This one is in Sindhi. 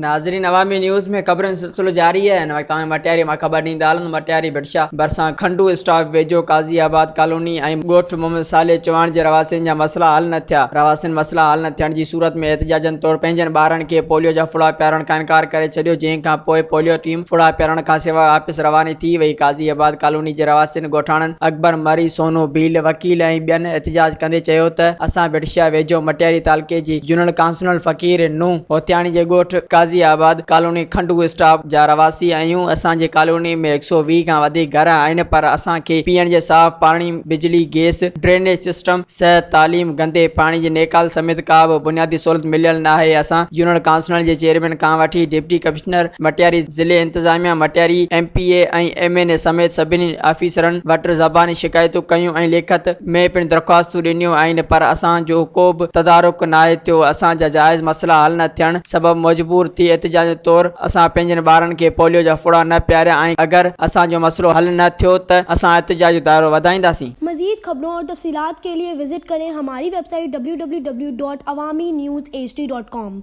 ناظرين عوامي نيوز ۾ خبرن جو سلسلو جاري آهي هن وقت اوهان مٽياري مان خبر ڏيندا هلون مٽياري ڀٽشاهه ڀرسان کنڊو اسٽاپ ويجهو قاضي آباد ڪالوني ۽ ڳوٺ محمد صالح چوهاڻ جي رهواسين جا مسئلا حل نه ٿيا رهواسين مسئلا حل نه ٿيڻ جي صورت ۾ احتجاجن طور پنهنجن ٻارن کي پوليو جا ڦڙا پيارڻ کان انڪار ڪري ڇڏيو جنهن کان پوء پوليو ٽيم ڦڙا پيارڻ کان سواء آفيس رواني ٿي وئي قاضي آباد ڪالوني جي رهواسين ڳوٺاڻن اڪبر مري، سونو ڀيل، وڪيل ۽ ٻين احتجاج ڪندي چيو ته اسان ڀٽشاهه ويجهو مٽياري تعلقي جي يونين ڪائونسلر فقير نوح هوٿياڻي جي ڳوٺ قاضي آباد ڪالوني کنڊو اسٽاپ جا رهواسي آهيون اسان جي ڪالوني ۾ 120 کان وڌيڪ گهر آهن پر اسان کي پيئڻ جي صاف پاڻي، بجلي، گيس، ڊرينيج سسٽم، صحت، تعليم، گندي پاڻي جي نيڪال سميت ڪا به بنيادي سهولت مليل ناهي اسان يونين ڪائونسلر جي چيئرمين کان وٺي ڊپٽي ڪمشنر مٽياري، ضلعي انتظاميا Matiari, M P A ۽ M N A سميت سڀني آفيسرن وٽ زباني شڪايتون ڪيون ۽ لکت ۾ پڻ درخواستون ڏنيون آهن پر اسان جو ڪو به تدارڪ ناهي ٿيو اسان جا جائز مسئلا حل نه ٿيڻ سبب مجبور ٿي احتجاج طور اسان پنهنجن ٻارن کي پوليو جا ڦڙا نه پياريا ۽ اگر اسان جو مسئلو حل نه ٿيو ته اسان احتجاج جو دائرو وڌائينداسين. مزيد خبرون اور تفصيلات کے لئے وزٽ ڪرين ھماري web site www.awamiNewsHD.com.